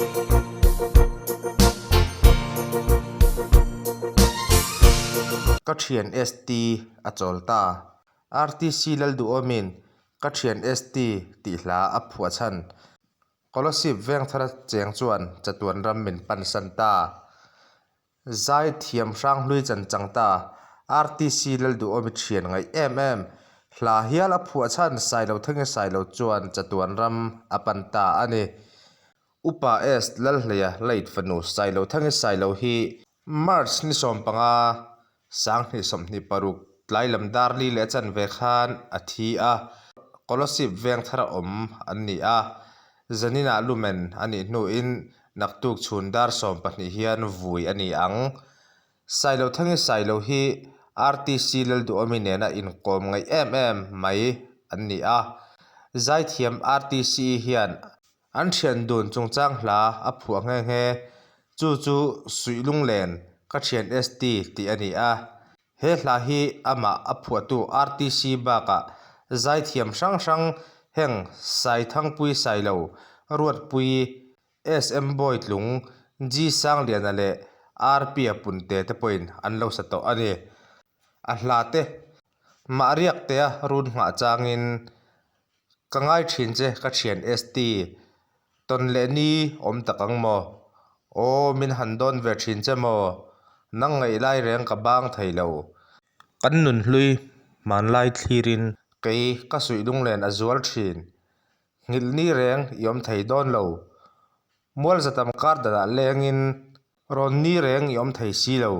Ka thian ST a chawl ta. RTC Lalduhawmin Ka thian ST tih hla a phuah chhan. Kolasib Vengthara cheng chuan chatuan ram min pansan ta. Zai thiam hranghlui chan chang ta. RTC Lalduhawmi thian ngaih em em. Hla hial a phuah chhan Sailo Thangi Sailo chuan chatuan ram a pan ta a ni. Upa S Lalhleia late fanu Sailo Thangi Sailo hi March ni 15, 2026 tlai lam dar li leh chanve khan a thi a, Kolasib veng thar a awm an ni a, zaninah lumen a nih hnuin naktuk chhun dar 12 hian vui a ni ang. Sailothangi Sailo hi RTC Lalduhawmi nena inkawm ngaih em em mai an ni a, zaithiam RTC hian An thian dun chungchang hla a phuah nghe nghe. Chu chu Suih Lunglen ka thian ST tih a ni a. He hla hi amah a phuahtu RTC bakah zaithiam hrang hrang heng Saithangpui Sailo, Ruatpui, SM Bawitlung, G Sangliana leh RP-a Punte te pawhin an lo sa tawh a ni. A hla te mah riaktea run nghah changin Ka ngai thin che ka thian ST. Tawn leh ni awm tak ang maw? Aw min han dawn ve thin che maw? Nang ngaih lai reng ka bang thei lo. Kan nunhlui hmanlai thlirin. Kei ka suih lunglen a zual thin. Nghilh ni reng i awm thei dawn lo. Mual zatam kar danah lengin rawn ni reng i awm thei si lo.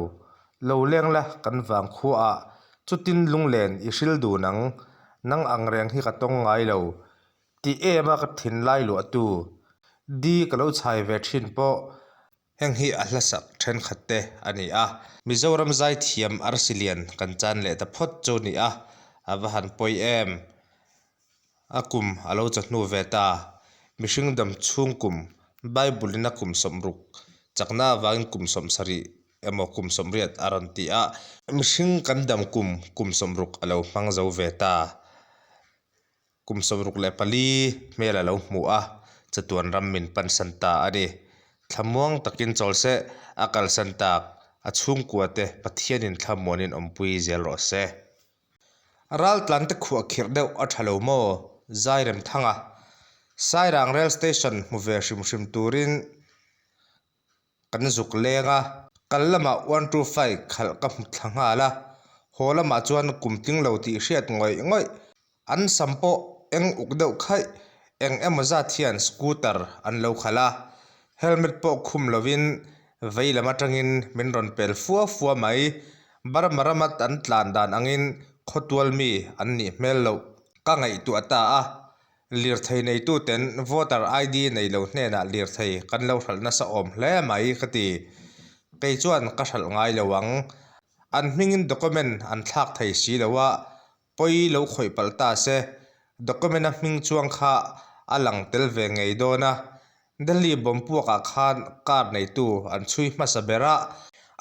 Lo leng la kan vang khuaah chutin lunglen i hril dun ang, nang ang reng hi ka tawng ngai lo. Tih em a ka thinlai luahtu di ka lo chhai ve thin pawh. Heng hi a hlasak thenkhat te a ni a. Mizoram zaithiam arsi lian kan chan leh ta phawt chu ni a, a va han pawi em. A kum a lo chawhnu ve ta. Mihring dam chhung kum, Bible in a kum 60, chakna avangin kum 70 emaw kum 80 a rawn ti a. Mihring kan dam kum, kum 60 a lo hmang zo ve ta. Kum 64 hmel a lo hmu a, chatuan ram min pansan ta a ni. Thlamuang takin chawl se, a kalsan tak, a chhungkua te Pathianin thlamuanin awmpui zel rawh se. Raltlan te khuah khirh deuh a tha lo maw? Zairemthanga, Sairang Rail Station hmu ve hrim hrim turin kan zuk leng a, kal lamah one two five khalh ka hmu thla nghal a, haw lamah chuan kum tling lo tih hriat ngawih ngawih. An sam pawh eng uk deuh khaih eng emaw zat hian scooter an lo khalh a, helmet pawh khum lovin vei lam atangin min rawn pel fua fua mai. Burma rama an tlan dan angin khawtual mi an nih hmel loh ka ngaihtuah ta a, lirthei neituten voter ID nei lo hnenah lirthei kan lo hralh nasa awm hle mai ka ti. Kei chuan ka hralh ngai lo ang. An hmingin document an thlak thei si lo a, pawi lo khawih palh ta se, document a hming chuang kha a lang tel ve ngei dawn a. Delhi bomb puakah khan car neitu an chhui hmasa ber a,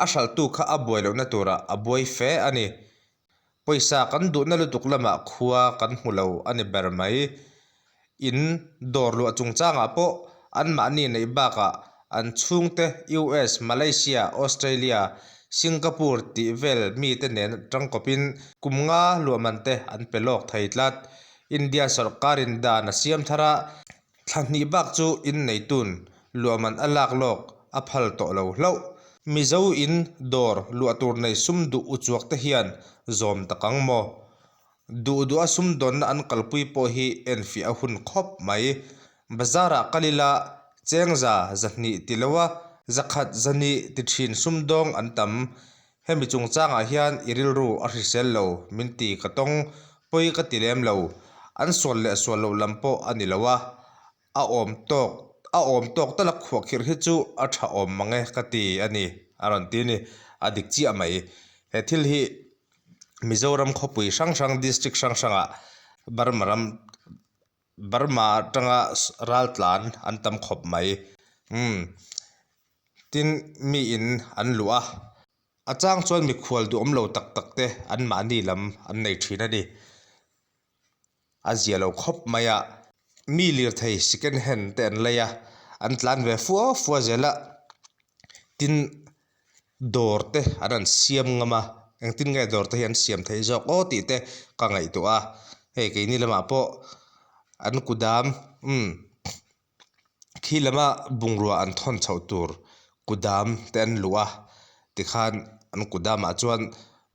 a hralhtu kha a buai lohna turah a buai fe a ni. Pawisa kan duhna lutuk lamah khua kan hmu lo a ni ber mai. In dawr luah chungchangah pawh anmahni neih bakah an chhungte US, Malaysia, Australia, Singapore tih vel mite nen tangkawpin kum nga luahman te an pe lawk thei tlat. India sawrkarin dan a siam thar a, thla hnih bak chu in neitun luahman a lak lawk a phal tawh lo hlauh. Mizo in dawr luah tur nei sum duh uchuak te hian zawm tak ang maw? Duh duh a sumdawnna an kalpui pawh hi enfiah a hun khawp mai. Bazar ah kal ila cheng za 200 ti lo a, 100 200 ti thin sumdawng an tam. Hemi chungchangah hian i rilru a hrisel lo min ti ka tawng pawi ka ti lem lo. An sual leh sual loh lam pawh a ni lo a, a awm tawk a awm tawk tal a khuahkhirh hi chu a tha awm mang e ka ti a ni a rawn ti a ni. A dik chiah mai. He thil hi Mizoram khawpui hrang hrang district hrang hrangah Burma ram Burma atanga raltlan an tam khawp mai. Umm tin mi in an luh a, a chang chuan mikhual duhawm lo tak tak te anmahni lam an nei thin a ni. A zia lo khawp mai a, mi lirthei second hand te an lei a, An tlan ve fua fua zel a, tin dawr te an han siam ngam a, engtin nge dawr te hi an siam theih zawk aw tih te ka ngaihtuah a, hei keini lamah pawh an kudam umm khi lama bungrua an thawn chhoh tur kudam te an luh a tikhan an kudamah chuan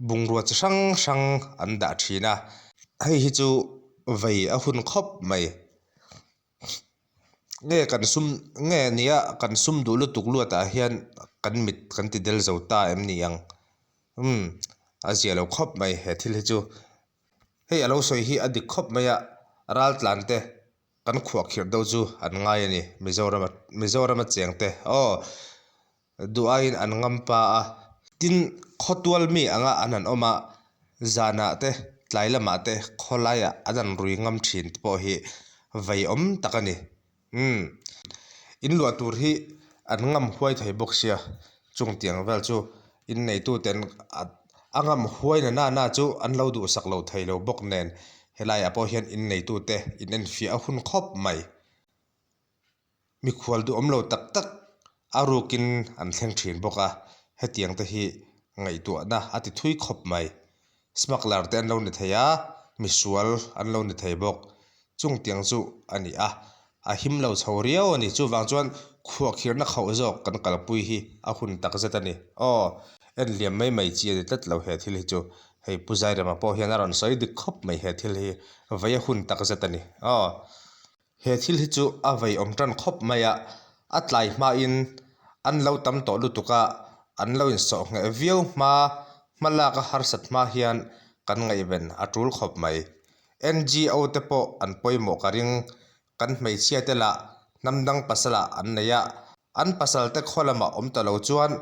bungrua chi hrang hrang an dah thin a, hei hi chu vei a hun khawp mai. Nge kan sum nge nia kan sum duh lutuk luat ah hian kan mit kan ti del zo ta em ni ang umm a zia lo khawp mai he thil hi chu hei a lo sawi hi a dik khawp mai a raltlan te kan khuah khirh deuh chu an ngai a ni Mizoram Mizoram a cheng te aw duh aiin an ngam pa a. Tin, khawtual mi anga an han awm a, zanah te, tlai lamah te khawlaiah an han rui ngam thin te pawh hi vei awm tak a ni. Umm, in luah tur hi an ngam huai thei bawk sia, chung tiang vel chu inneituten a ngam huai na na na chu an lo duhsak lo thei lo bawk nen helaiah pawh hian inneitute in enfiah a hun khawp mai. Mikhual duhawm lo tak tak a rukin an thleng thin bawk a, hetiang te hi ngaihtuahna a ti thui khawp mai. Smuggler te an lo ni thei a, misual an lo ni thei bawk. Chung tiang chu a ni a, a him lo chho riau a ni. Chuvang chuan khuahkhirhna khauh zawk kan kalpui hi a hun tak zet a ni. Aw, en liam mai mai chi a ni tlat lo he thil hi chu. Hei Pu Zairema pawh hian a rawn sawi dik khawp mai he thil hi, vei a hun tak zet a ni. Aw. He thil hi chu a vei awm tan khawp mai a, a tlai hmain an lo tam tawh lutuk a, an lo insawh ngheh viau hma hma lak a harsat hma hian kan ngaihven a tul khawp mai. NGO te pawh an pawimawh ka ring, kan hmeichhia te lah hnam dang pasal ah an nei a, an pasal te khaw lamah awm ta lo chuan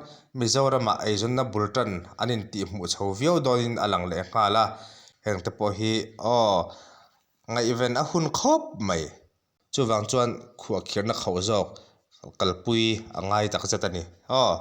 Mizoramah eizawnna bul tan an intihhmuh chho viau dawnin a lang leh nghal a, heng te pawh hi aw. Ngaihven a hun khawp mai. Chuvang chuan khuahkhirhna khauh zawk kalpui a ngai takzet a ni. Aw.